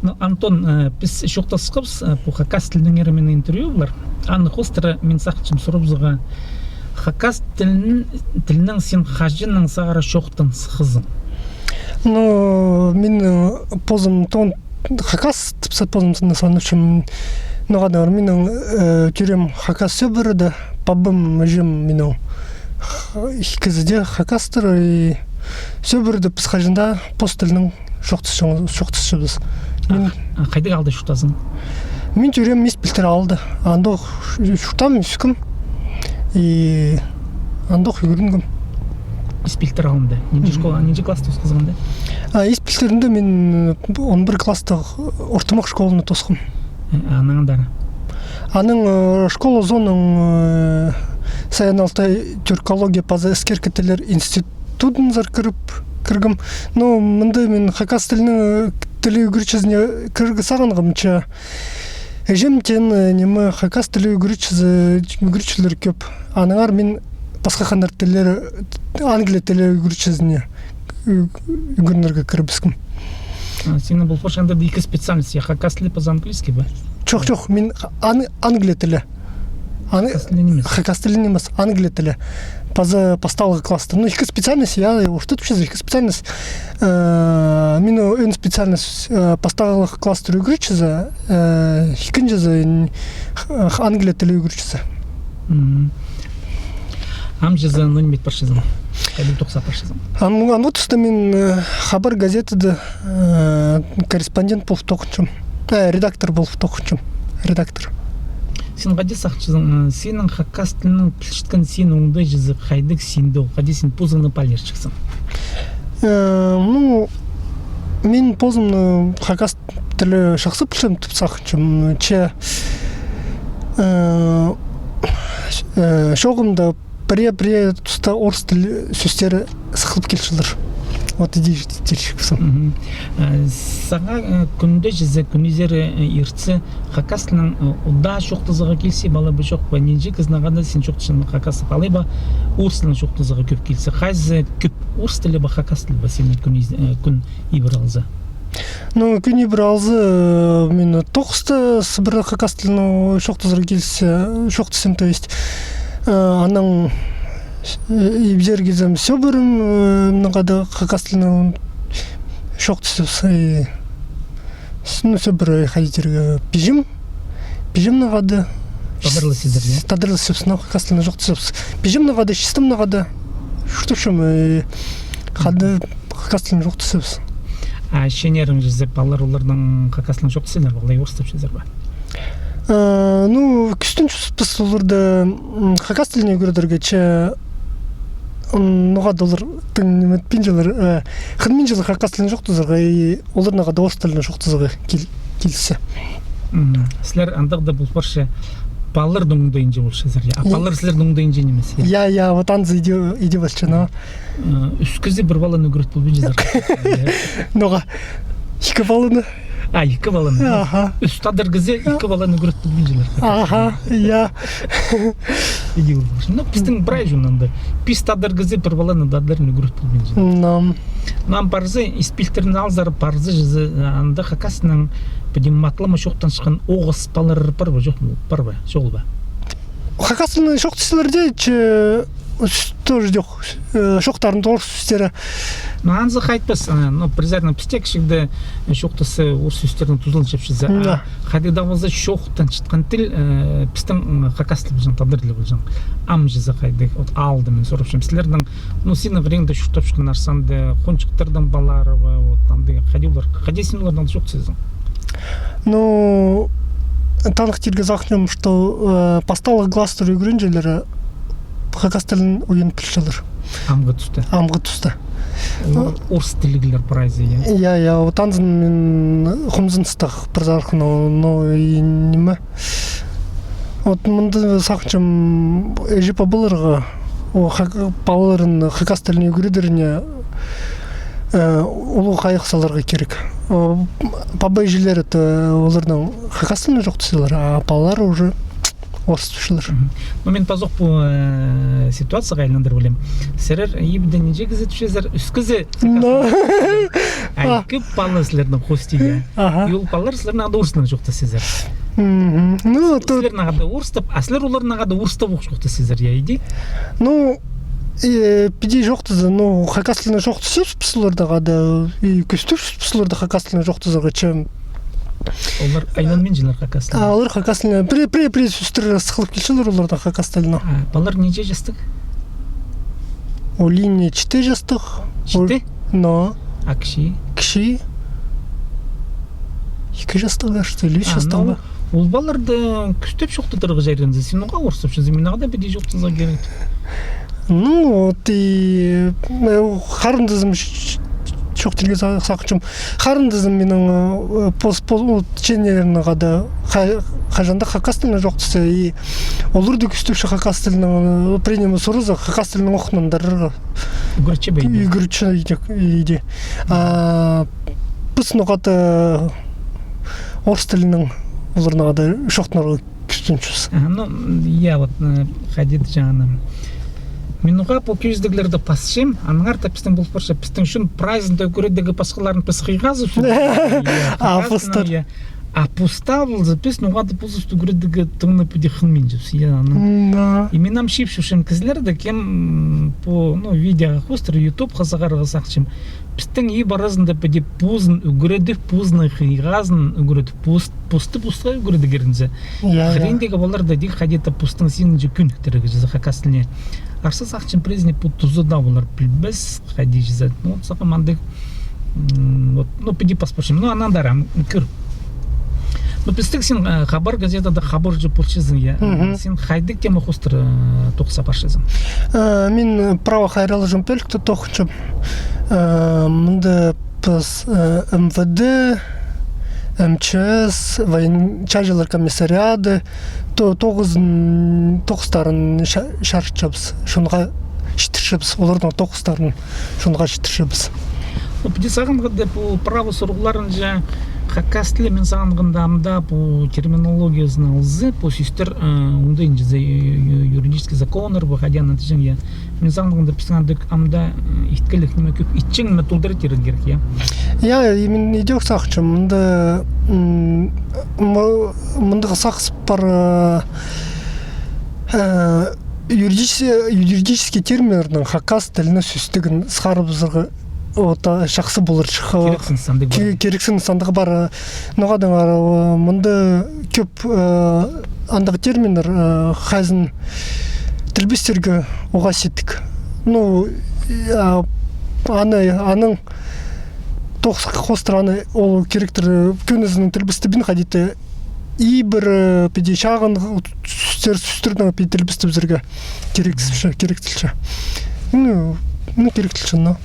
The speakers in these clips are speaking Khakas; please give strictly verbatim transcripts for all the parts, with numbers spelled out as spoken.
Ну, Антон, э, піс чоохтасхабыс, э, пу хакас тілінеңер мин интервью полар. Аның хоостыра мин сағынчам сурабызарға, хакас тілін, тілінең син хаҷаннаң сығара чоохтанысхазың? Ну, мин, э, позым тоғын хакас тіпсе, позым сынны санапчам, ноға-да, минің, э, тӧреем хакас сӧбіреде, пабам, іҷем минің х-, ікізі дее хакастар, и сӧбіреде піс хаҷан даа пос тілінең чоохтасча-, чоохтасчабыс. Мин... А, а хайдағ аалда чуртазың? Мин тӧреем Ис Пилтір аалда. Андох чуртаам, ӧскем. И андох ӱгренгем. Ис Пилтір аалында. Нинҷе школа, нинҷе класста тоосхазың анда? А, Ис Пилтірінде мин он пір класстығ ортымах школаны тоосхам. Э, анаң андар? Анаң, э, школа соонаң, э, Саян-Алтай тюркология паза іскеркі тіллер институтынзар кіріп, кіргем. Ну, мында мин хакас тілінің, э, тілі ӱгретчізіне кірерге сағынғам, че іҷем теен, э, ниме, хакас тілі ӱгретчізі, ӱгретчілер кӧп. Аннаңар мин пасха ханнар тіллері, англия тілі ӱгретчізіне ӱ-, ӱгренерге кірібіскем. А, синің пол парча анда ікі специальность, я, хакас тілі паза английский ба? Чох, чох, мин ан-, англия тілі. Ан-, хакас тілі нимес. Хакас тілі нимес, англия тілі. Паза пастағы класста. Ну, ікі специальность, я, ортытчазар, ікі специальность. Э, мин ӧӧн специальность, э, пастағы класстар ӱгретчізі, э, ікінҷізі, н-, х-, англия тілі ӱгретчізі. Мгм. Ам чазы, ну, ниме ит парчазың? Хайди тоғыс ит парчазың? Ам, ам пу туста мин, э, «Хабар» газетада, э, корреспондент полып тоғынчам. Э, редактор полып тоғынчам. Редактор. Син хайди сағынчазың, э, синің хакас тілінең пілчеткен син оңдай чазы хайдағ синде ол? Хайди син позыңны паалирчазың? Э, ну, мин позымны хакас тілі чахсы пілчем тіп сағынчам. Че, э, э, чооғымда пірее-пірее туста орыс тілі сӧстері сыххыл килчелер. Вот иди тирчіксің. Мгм. Э, сағаа, э, кӱнде чазы, кӱнізер, э, иртсе, хакас тілінең, э, удаа чоохтазарға килзе, пала ба, чох па, нинҷе кізінең хада син чоохтасчаң хакас, пала ба, орыс тілінең чоохтазарға кӧп килзе? Хайзы кӧп, орыс тілі ба, хакас тілі ба синің кӱн из-, э, кӱн ибіре алза? Ну, кӱн ибіре алза, э, мин тоғыста сыбыра хакас тілінең чоохтазарға килзе, чоохтасчам, то есть, э, анаң, э, ибзер килзем, сӧбірем, э, мынаңар да хакас тілінең чоохтасчабыс, и с-, ну, сӧбіре, хайди тирге, пиҷем, пиҷем наңар да. Тадарлап сӧзер, я? Тадарлап сӧзер, ну, хакас тілінең чоохтасчабыс. Пиҷем наңар да, чистем наңар да чуртапчам, э, хада хакас тілінең чоохтасчабыс. А чииттер, чазы, палалар, оларнаң хакас тілінең чоохтасчазар ба, алай орыстап чӧрчезер бе? Э, ну, кӱстенчебіс оларны, м, хакас тіліне ӱгредерге, че, м, ноға-да олар тың ниме итпинчелер, э, хынминчелер хакас тілінең чоохтазарға, и олар наңар да орыс тілінең чоохтазарға кил-, килзе. Мгм. Сірер андағ даа пол парча, палаларның оңдайынҷа полчазар, я? А палалар сірернің оңдайынҷа нимес, я? Я, я, вот анзы иди, иди полча, но. Э, ӱс кізі пір паланы ӱгрет полбинчазар. Ноға? Ікі паланы. А, ікі паланы. Аха. Ӱс тадар кізі ікі паланы ӱгрет полбинчалар. Аха, я. Иди пол парча. Ну, пістің прай чоннаң даа. Пис тадар кізі пір паланы, тадарны ӱгрет полбинча. Нам. Нам парза, Ис Пилтірні алзар, парза, чазы, анда хакаснаң піди матлама чоохтанчатхан оғыс палалар пар ба, чох па, пар ба, чоғыл ба? Хакас тілінең чоохтасчалар даа, че, тоже чох, э, чоохтарында орыс сӧстері. Ну, анзы хайт пас, э, ну, обязательно пістек чігде чоохтасса, орыс сӧстернең тузаланчатчазар. Да. А хайдағ даа полза чоохтанчатхан тіл, э, пістің, м, хакас тілі полҷаң, тадар тілі полҷаң. Ам чазы хайдағ, вот, алды мин сурапчам. Сірернің, ну, синің времяда чуртапчатхан арсанда, хонҷыхтарның палалары ба, вот, андағ, хайди олар, хайди син оларнаң чоохтасчазың? Ну, таныхтирға сағынчам, что, э, пасталығ класстар ӱгренҷілері хакас тілін уйан пілчелер. Амғы туста. Амғы туста. Олар орыс тілліглер прайзы, я? Я, я, вот анзын мин хомзыныстығ пір сархын, но, но и ниме. Вот мында сағынчам, іҷе-пабаларға, о, хак-, палаларын хакас тіліне ӱгредеріне, э, улуғ хайығ саларға кирек. О, паба-іҷелер, это, оларнаң хакас тіліне чоохтасчалар, а палалар уже орыстапчалар. Мгм. Ну, мин пазох пу, э, ситуацияға айландырып алим. Сірер ибде нинҷе кізі тіпчезер, ӱс кізі. Ну. Ай, кӧп пала сірернің хостии, я. Аха. И ол палалар сірернең хада орыс тілінең чоохтасчазар. Мгм. Ну, то сірернең хада орыстап, а сірер оларнаң хада орыстап ох чоохтасчазар, я, иди? Ну, э, піди чоохтаза, ну, хакас тілінең чоохтасчабыс піс оларнаң хада, и кӧстепчебіс піс оларнаң хакас тілінең чоохтазарға, че Олар айланминчалар хакас тілінең. А, олар хакас тілінең. Пірее, пірее, пірее сӧстер сыхлап килчелер оларның хакас тілінең. А палалар нинҷе частығ? Ол ниме, читі частығ. Читі? Ол, но. А кічіг? Кічіг. Ікі частығ, кажется, или ӱс частығ ба? А, ну, ол палаларды кӧстеп чоохтадарға чарир зе, син оға орыстапчазың, мин ағаа даа піди чоохтазарға кирек. Ну, вот и, э, харындазым ч-, ч-, чоохтирға са-, сағынчам. Харындазым минің, э, пос-, пос-, ол чеченнернең хада ха-, хаҷан даа хакас тілінең чоохтасча, и олар даа кӧстепче хакас тілінең, э, пірдеңе сурза, хакас тілінең ох нандырарға. Ӱгретче бе иди? Ӱгретче иди, иди. А піс ноға-да орыс тілінең оларнаң хада чоохтанарға кӱстенчебіс. Аха, ну, я, вот, э, хайди тіҷең аны. Мин уғаа пу кӧзідіглерді пасчам, аннаңар даа пістің пол парча, пістің чон прайзында ӱгредерге пасхаларын піс хыйғазыбыс. Я, а постар. Я. А поста полза, піс ноға-да полза ӱгредерге тың на піди хынминчабыс. Я, аны. М, да. И мин ам чыып чӧрчем кізілерні, кем, м, пу, ну, видеоға хоостыра, ютубха сығарға сағынчам. Пістің иб аразында піди позын ӱгредіп, позының хыйғазын ӱгредіп, пос-, посты посха ӱгредерге кирек зе. Я, я. Хыриндағы палаларды даа хайди-да постың синінҷе кӧніктірерге кирек зе хакас тіліне. Арса сағынчам, пірезіне пу туза даа олар пілбес, хайди чізе. Ну, вот сағам андағ, м, вот, ну, піди пас парчам. Ну, аннаң андар ам кӧр. Ну, пістің син, э, «Хабар» газетада хабарҷы полчазың, я. Мгм. Син хайдағ тема хоостыра, э, тоғыс апарчазың? Э, мин, э, право хайраллаҷаң пӧлікте тоғынчам. Э, мында піс, э, МВД, МЧС, воен-, чааҷылар комиссариады, то-, тоғызын, тоғыстарын ча-, чарытчабыс, чонға читірчебіс, оларның тоғыстарын чонға читірчебіс. Ну, піди сағынғанда, пу право сурығларынҷа хакас тілі, мин сағынғанда, амды пу терминологиязын алза, пу сӧстер, э, оңдайынҷа зе-, ю-, ю-, юридический законнар, пу хайди аны тіҷең, я. Мин сағынғанда, пістің андағ амды, э, иткелек ниме кӧп, итчең ниме толдыра тирге кирек, я. Я, и мин идӧк сағынчам, мында, м, м-, мындағ сағыс пар, э, э, юридический, юридический терминнернің хакас тіліне сӧстігін сығарыбызарға, вот, а, чахсы поларҷых. Кирексінніс андағ пар. Ки-, кирексінніс андағ пар. Ноға даңар, э, мында кӧп, э, андағ терминнер, э, хайзын тілбестерге уғаа сидік. Ну, я, аны, аның тоғыс хоостыра аны ол киректер, э, кӧнізінің тілбестебин хайди-да ибіре, э, піди чағын сӧстер, сӧстернең піди тілбестебізерге кирек, кирек тілче. Ну, ну, кирек тілче, но.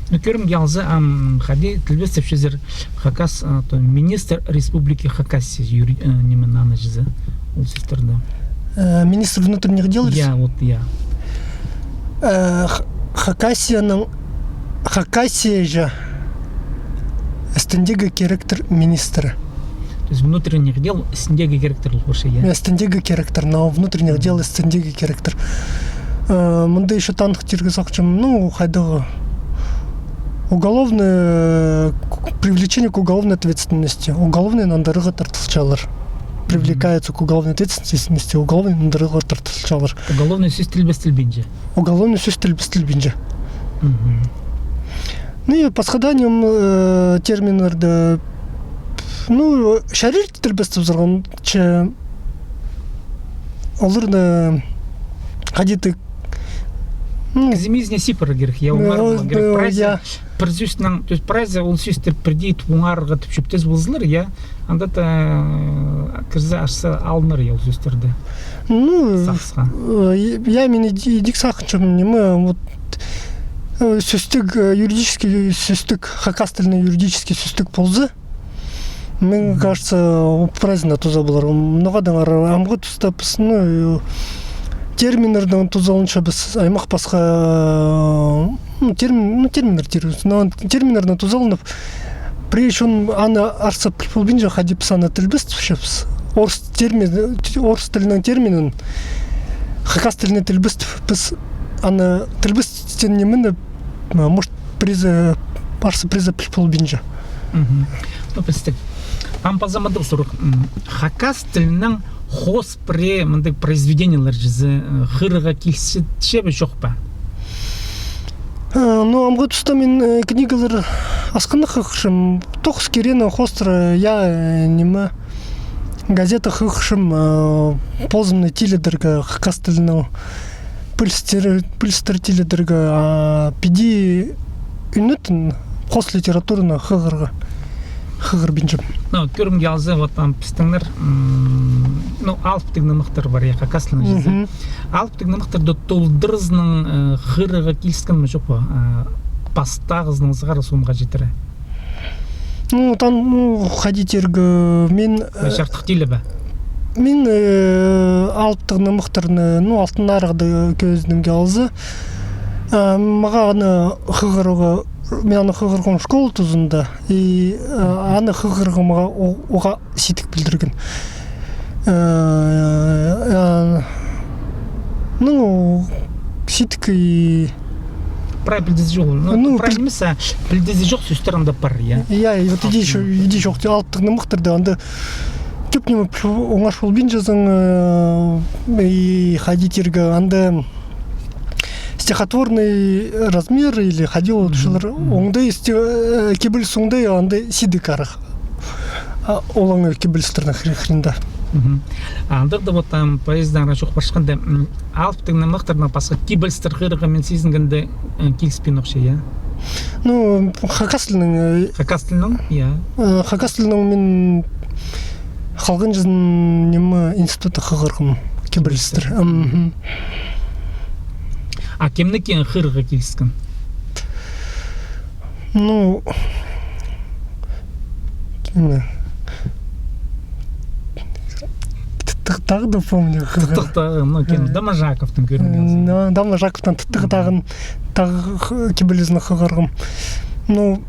Ну, кӧрімге алза, ам, хайди тілбестепчезер хакас, а, то, министр Республики Хакасия, юри-, э, ниме аны чізе, ол сӧстерді. Э, министр внутренних дел? Я, вот, я. Э, Х-, Хакасияның, Хакасияҷа істіндегі киректер министрі. То есть внутренних дел істіндегі киректер ол, вообще, я? Істіндегі киректер, но внутренних дел істіндегі киректер. Э, мында ещё таныхтирға сағынчам, ну, хайдағ уголовный, э, к-, привлечение к уголовной ответственности. Уголовный нандырығға тартылчалар. Привлекаются к уголовной ответственности, уголовный нандырығға тартылчалар. Уголовный сӧс тілбестелбинче. Уголовный сӧс тілбестелбинче. Мгм. Ну и пасха даа ниме, э, терминнерді, ну, чарир тілбестеп салған, че оларны хайди-да, ну, кізі мизіне сыпарға кирек, я, оңарарға кирек. Прайзы, я. Пір сӧснең, то есть прайзы ол сӧсті пірдей тіп оңарарға тіп чӧптес ползалар, я. Анда даа, э, кірзе, арса алынар, я, ол сӧстерді. Ну, сағысха. Э, я, мин иди-, идӧк сағынчам, ниме, вот, э, сӧстік, э, юридический сӧстік, хакас тіліне юридический сӧстік полза, мне кажется, ол прайзына туза полар. Ноға даңар амғы туста піс, ну, э, терминнернең тузаланчабыс, аймах пасха, э, ну, термин, ну, терминнер тирбіс. Но терминнернең тузаланып, причём аны арса піл полбинча, хайди піс аны тілбестепчебіс. орыс термин, орыс тілінің терминін хакас тіліне тілбестіп, піс аны тілбестең нимені, м, может, призы, парсы призы піл полбинча. Мгм. Ну, пілістіг. Ам паза мындағ сурығ. М, хакас тілінің хоос пірее мындағ произведениелер чізе, э, хығырарға килісче бе, чох па? Э, ну, амғы туста мин, э, книгалар асхынах хығырчам. Тоғыс кирені хоостыра, я, э, ниме, газета хығырчам, э, позымны тилідерге, хакас тілінің пілістер, пілістер тилідерге, а, піди ӱнетін хоос литератураны хығырарға, хығырбинчам. Ну, вот кӧрімге алза, вот там пістіңнер, м, ну, алыптығ нымахтар пар, я, хакас тілінең чізе. Мгм. Алыптығ нымахтарды толдыразынаң, э, хығырарға киліскен ме, чох па? Э, пастағызынаң сығара соонға читіре. Ну, там, ну, хайди тирге, мин, э, чартых тилі бе? Мин, э, алыптығ нымахтарны, ну, Алтын Арығда кӧзідімге алза, э, мағаа аны хығырарға, мин аны хығырғам школа тузында, и, э, аны хығырарға мағаа о-, оға сидік пілдірген. Э, э, ну, сидік и прай пілдізі чоғыл. Ну, ну, прай піл- нимес, а пілдізі чох сӧстер анда пар, я. Я, и вот иди чох, иди чох, алыптығ нымахтарда анда тӧп ниме піл-, оңаш полбинчазың, э, и хайди тирге, анда стихотворный размер или хайди ол чылар, мгм, оңдай сти-, э, кибеліс оңдай, анда сидік арах. А, олаңай кибелістернің хыр-, хыринда. Мгм. А андағ даа вот там поэзиядаң чоох парчатханда, м, алыптығ нымахтарнаң пасха кибелістер хығырарға мин сизінгенде, э, киліспин охшай, я? Ну, хакас тілінің, э, хакас тілінің, я. Э, хакас тілінің мин халғанҷызын ниме институтта хығырғам кибелістер. Мгм. А кемнікі хығырарға киліскен? Ну, кемні? Тыттығ тағы да помню. Тыттығ тағы, ну, кем? Э. Доможаковтың кӧрімге алза. Ну, Доможаковтың Тыттығ тағын, тағы х-, кибелізін хығырғам. Ну,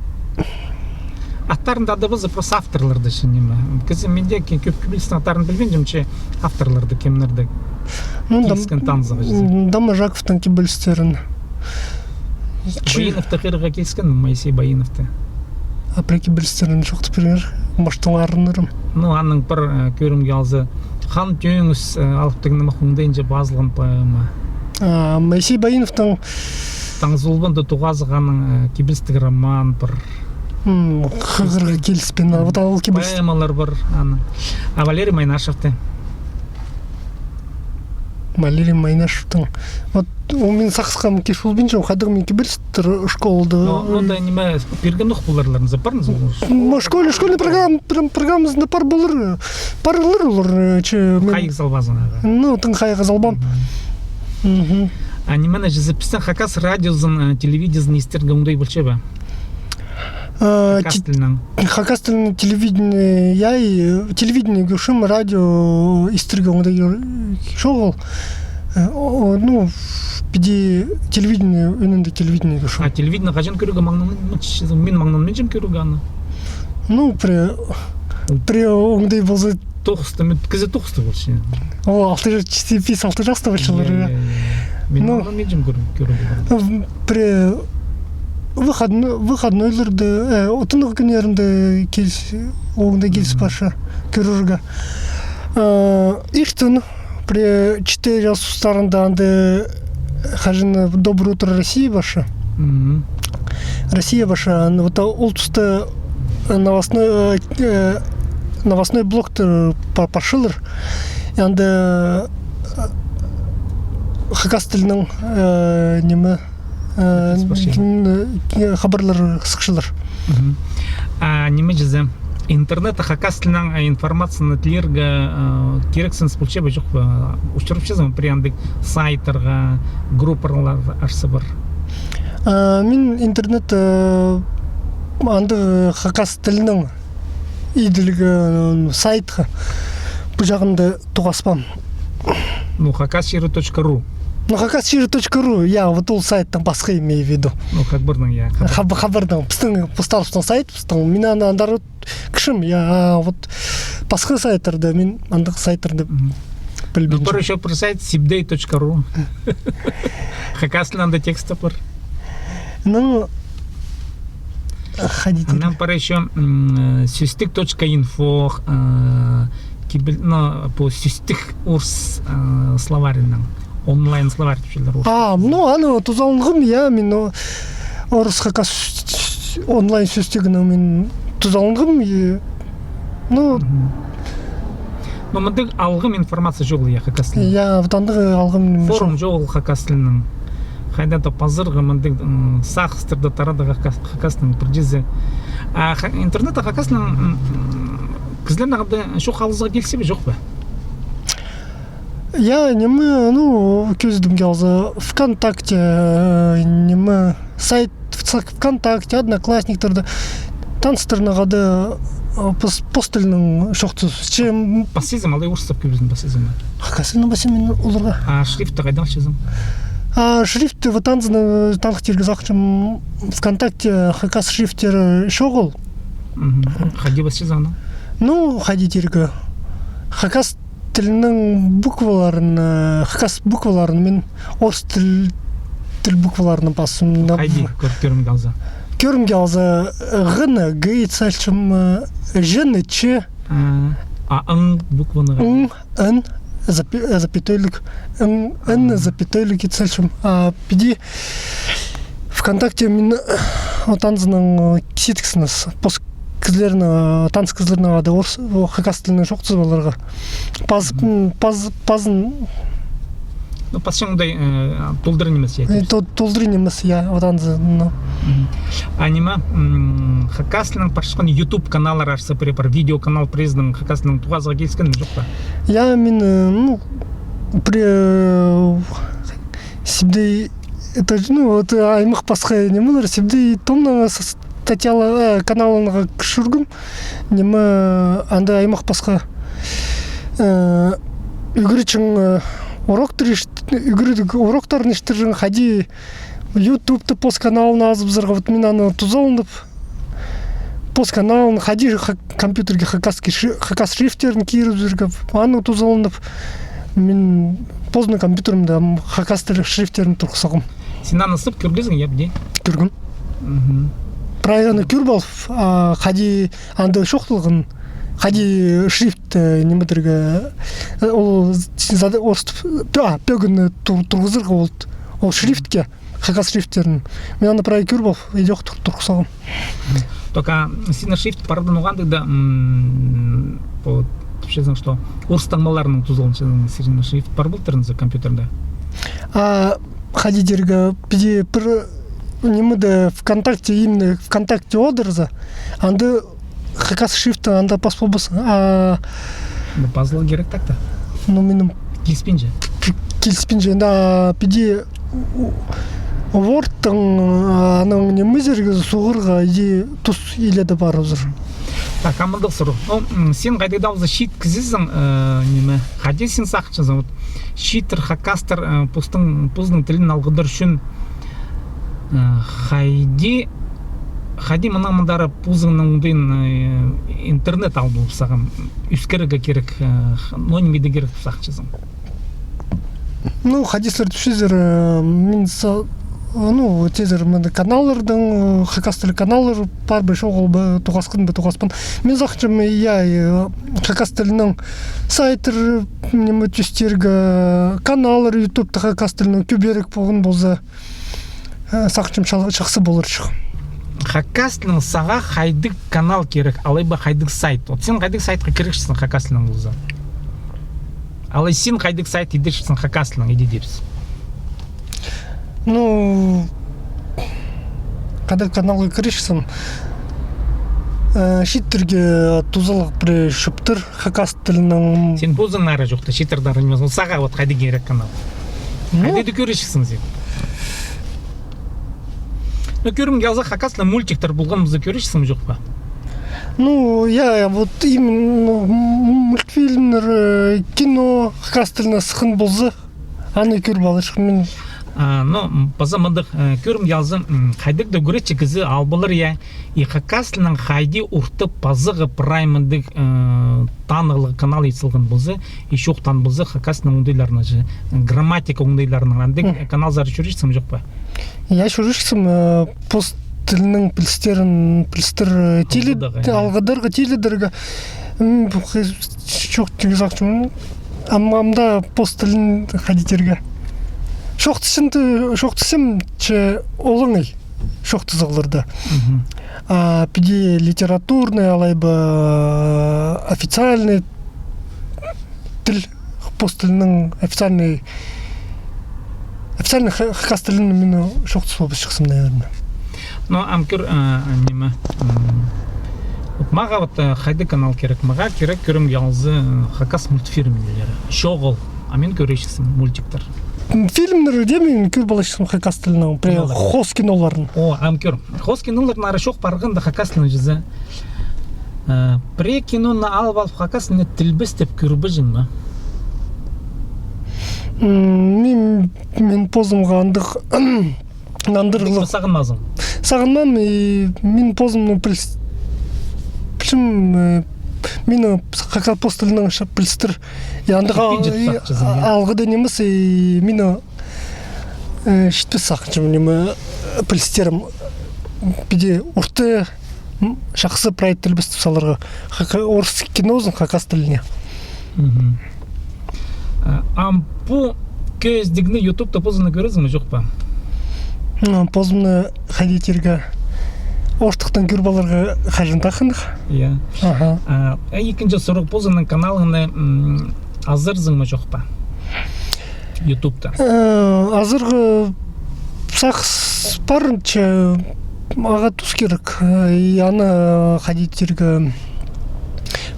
аттарын даа адабаза, просто авторларды ше ниме. Кізі, мин дее ке-, кӧп кибелістің аттарын пілбинчем, че авторларды, кемнерді. Ну, Дом-, киліскен танызарға чізе. М, Доможаковтың кибелістерін. Че- Баиновты хығырарға киліскен, Моисей Баиновты. А пірее кибелістерін чоохтап пирер, может, оңарыннарым. Ну, аның пір, э, кӧрімге алза, «Хан Тӧңіс», э, алыптығ нымах оңдайынҷа пазылған поэма. А, Моисей Баиновтың Таңсулбанда тоғазығ аның, э, кибелістіг роман пір. М, хығырарға киліспин, а вот ол кибеліс- Поэмалар пар аның. А Валерий Майнашевті? Валерий Майнашевтің. Вот, ол мин сағысхам кис полбинчам, хайдағ мин кибелістер школада. Ну, ну да ниме, пирген ох поларлар, за парын за. М, школ-, школьный программа, прям программазында пар полар, парлар олар, э, че, мин хайығ салбазың ағаа. Ну, тың хайығ салбаам. Мгм. Мгм. А нимені чізе, пістің хакас радиозын, э, телевидениезін истерге оңдай полча ба? Э, хакас тілінең. Хакас тілінең телевидение, я, и, э, телевидение кӧрчем, радио истерге оңдай чоғыл. Э, о, о, ну, піди телевидение, ӱнінде телевидение кӧрчем. А телевидение хаҷан кӧрерге маңнанминчазың? Мин маңнанминчам кӧрерге аны. Ну, пірее, пірее оңдай полза, тоғыста, мин кізі тоғыста полча. О, алты ча-, читі пис, алты часта полчалар, я, я, я. Мин, ну, маңнанминчам кӧр-, кӧрерге. Пірее выходно-, выходнойларда, э, тынағ кӱннерінде киліс-, оңдай киліс парча кӧрерге. Э, иртен, пірее читі час тустарында анда хаҷан «Доброе утро, Россия» парча. Мгм. «Россия» парча, ан-, вот ол туста новостной, э, э, новостной блоктар па-, парчалар. И анда, э, хакас тілінең, э, ниме, э, хабарлар сыхчалар. Мгм. А ниме чізе? Интернетте хакас тілінең, э, информацияны тілирге, э, кирексініс полча ба, чох па? Учурапчазың ба пірее андағ сайттарға, группаларға, арса пар? Э, мин интернетте, э, андағ хакас тілінең иділіг, э, сайтха пу чағында тоғаспаам. Ну, хакас чирі точка ру. Ну, хакас чирі точка ру, я, вот ол сайттаң пасха, имею в виду. Ну, хабарның, я, хабар. Хаб-, хабарның. Пістің, постарыбыстың сайт, пістің, мин аны андар кізім, я, а, вот пасха сайттарда, мин андағ сайттарны пілбинчем. Ну, пар ещё пір сайт, сибдей точка ру. Хакас тілінең анда текстер пар. Ну, хайди тирге. Анаң пар ещё, м, сӧстік точка инфо, э, кибел-, ну, пу сӧстік орыс, э, словарьнаң, онлайн словарь тіпчелер орыс. А, ну, аны тузаланғам, я, мин, о, орыс хакас онлайн сӧстігінең мин тузаланғам, и, ну. Мгм. Ну, мындағ алғым информация чоғыл, я, хакас тілінең. Я, вот андағ алғым. Форум чоғыл хакас тілінең. Хайда-да пазарға мындағ, м, сағыстарды тарадарға хакас, хакас тілінең пірдеезі. А ха-, интернетте хакас тілінең, м, м, кізілернең хада чоох алызарға килісче бе, чох па? Я, ниме, ну, кӧзідімге алза, ВКонтакте, э, ниме, сайт, в-, ВКонтакте, Одноклассниктарда, таныстарнаң хада, э, пос-, пос тілінең чоохтаза. Че, м, пасчазың, алай орыстап кӧбізін пасчазың ба? Хакас тілінең пасчам мин оларға. А шрифтті хайдаң алчазың? А шрифтті, вот, анзын, э, таныхтирға сағынчам, ВКонтакте хакас шрифттері чоғыл. Мгм. Хайди пасчазың аны? Ну, хайди тирге. Хакас тілінің букваларын, э, хакас букваларын мин орыс тіл, тіл букваларынаң пастым. Хайди, кӧр-, кӧрімге алза. Кӧрімге алза, э, Г-ны Г ит салчам, э, Ж-ны Ч. А, а ң букваны? Ң, Н, запя-, э, запятойлығ, Н, Н, запятойлығ ит салчам. А піди ВКонтакте мин, э, вот анзынаң, э, сидіксінем, пос кізілернең, э, таныс кізілернең хада орыс, о, хакас тілінең чоохтазып аларға. Пас-, м, пас-, пазын. Ну, пасчаң андай, э, толдыра нимес, я. Э, то-, толдыра нимес, я, вот анзы, ну. Мгм. А ниме, м, хакас тілінең парчатхан YouTube каналлар, арса, пірее пар видеоканал пірезінің хакас тілінең тоғазарға киліскен ме, чох па? Я, мин, э, ну, пірее, э, сибдей, это, ну, вот, э, аймах пасха нимелер, сибдей томнаң с-, статьялар, э, каналларнаң чӧргем. Ниме, анда аймах пасха, э, ӱгретчең, э, уроктар иш-, ӱгредіг уроктарын истірҷең, хайди Ютубта пос каналын азыбызарға, вот мин аны тузаланып, пос каналын хайди ха-, компьютерге хакасский шри-, хакас шрифттерін кирібізерге, аны тузаланып, мин позының компьютерімде, м, хакас тілі шрифттерін турғыс салғам. Син аны сып кӧргезің, я, піди? Кӧргем. Мгм. Прай аны кӧріп алып, а, хайди анда чоохталған, хайди шрифт, э, ниме тирге, э, ол з-, зада орыстап, пе-, а, пӧгінні тур-, турғызарға ол, ол шрифтке, хакас шрифттерін. Мин аны прай кӧріп алып, идӧк тур-, турғыс салғам. Только синің шрифт парған оңдайда, м, пу, тіпчезің, что орыс таңмаларынаң тузаланча, синің шрифт пар полтыр за компьютерде. А хайди тирге, піди пір нимеде ВКонтакте, именно ВКонтакте одырза, анда хакас шрифті анда пас полбас. А, ну, пазыларға кирек так-то. Ну, минің киліспинче. Ки-, киліспинче. Да, піди у-, Уордтың, а, аның нимезерге суғарға иди тус иледе парыбызар. Так, амандығ сурығ. Ну, м, син хайдағ даа полза чиит кізізің, э, ниме, хайди син сағынчазың, вот, чииттер, хакастар, э, позының, позының тілін алғыдар ӱчӱн, э, хайди, хайди мынаң мындары позыңның оңдайын, э, интернет алып полып сағам, ӧскірерге кирек, э, х-, ну, ниме дее кирек тіп сағынчазың? Ну, хайди сірер тіпчезер, э, мин са-, ну, тизер, мында каналларның, э, хакас тілі каналлар пар ба, чоғыл ба, тоғасхан ба, тоғаспаан. Мин сағынчам, я, э, хакас тілінің сайттар, ниме, тӧстирге, каналлар Ютубта хакас тілінің кӧбірек полған полза, э, сағынчам, ча-, чахсы поларҷых. Хакас тілінең сағаа хайдағ канал кирек, алай ба хайдағ сайт? Вот син хайдағ сайтха кірерҷіксің хакас тілінең полза? Алай син хайдағ сайт идерҷіксің хакас тілінең, иди тибіс? Ну, хайдағ каналға кірерҷіксің? Э, чииттерге тузалығ пірее чӧптер хакас тілінең. Син позыңнаңар чоохта, чииттернеңар нимес. Ол сағаа вот хайдағ кирек канал? Ну. Хайдағ даа кӧрерҷіксің син? Ну, кӧрімге алза, хакас тілінең мультиктер полған полза, кӧрерҷіксің, чох па? Ну, я, я, вот именно, ну, м-, мультфильмнер, э, кино хакас тілінең сыххан полза, аны кӧріп аларҷых мин. А, ну, м, паза мындағ, э, кӧрім алза, м, хайдағ-да кӧрче кізі ал полар, я, и хакас тілінең хайди орта пазарға прай мындағ, э, танығлығ канал ит салған полза, и чоохтаан полза, хакас тілінің оңдайларына же, грамматика оңдайларына, андағ, мгм, каналзар чӧрчезің ме, чох па? Я, чӧрчем, э, пос тілінің пілістерін, пілістер, э, тилі-, алғыдарға, я, алғыдарға, тилідерге. М, пу хы-, чох, тігі сағынчам. Ам, амды пос тілін хайди тирге. Чоохтасчам, чоохтасчам, че олаңай чоохтазығларда. Мгм. А піди литературный, алай ба официальный тіл, пос тілінің официальный, официальный ха-, хакас тілін мин чоохтазып полбасчыхсым, наверное. Ну, ам кӧр, а, ниме, м, вот мағаа вот, а, хайдағ канал кирек? Мағаа кирек, кӧрім алза, а, хакас мультфильмнері. Чоғыл. А мин кӧрчезім мультиктер. М, фильмнер дее мин кӧр полчам хакас тілінең. Пре-, кинолар. Хоос киноларын. О, ам кӧр. Хоос киноларын ары чоох парғанда хакас тілінең чізе. Э, пірее киноны алып алып, хакас тілінең тілбестеп кӧрбеҷең ме? М, мин, мин позымға андағ, андағ... Сағынмазың? Сағынмаам, и мин позымның піліс-, пілчем, э, мині хакас пос тілінең ша-, пілістер. И андағ ал-, и алғыда нимес, и мині э, читпес сағынчам, ниме, э, пілістерім піди орта, м, чахсы прай тілбестеп саларға. Хака-, орыс кинозын хакас тіліне. Мгм. Э, ам пу кӧзідігні ютубта позыңны кӧрезің ме, чох па? М, позымны хайди тирге, ортыхтаң кӧр поларға хаҷан даа хынығ. Я. Аха. Э, ікінҷі сурығ, позыңның каналыңны, м, азырзың ма, чох па? Ютубта. Э, азырғы сағыс парынча, ағаа тус кирек. Э, и аны, э, хайди тирге,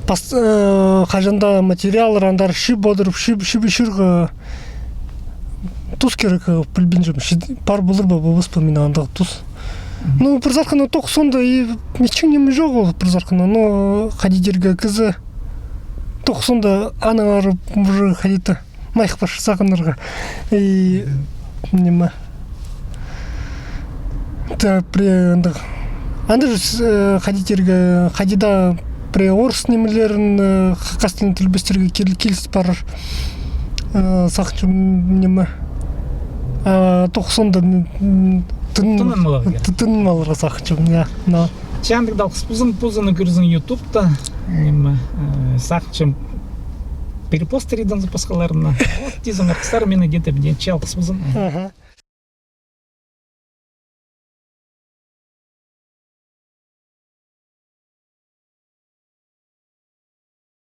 пас-, э, хаҷан даа материаллар андар чыып одырып, чыып, чыып чӧрерге тус кирек, э, пілбинчем, чит-, пар полар ба, полбас па, мин андағ тус. Мгм. Ну, пір сағынчам, тоғызында, и итчең ниме чоғыл, пір сағынчам, ну, хайди тирге, кізі тоғызында аннаңар уже хайди-да майых пар сағынарға. И, ниме. Та, пре-, андағ. Анда же, э, хайди тирге, хайди даа пре-, орыс нимелерін, э, хакас тілін тілбестерге кил-, киліс парар. Э, сағынчам, ниме. А, тоғызында, м, м, тын-, тынын аларға. Т-, тынын аларға сағынчам, я, но. Че андағ даа алғыс ползын, позыңны кӧрзің ютубта, ниме, э, сағынчам, перепостыридың пасхаларына. Вот, тизің, алғыстар, мені где-то, где-, че алғыс ползын. Аха.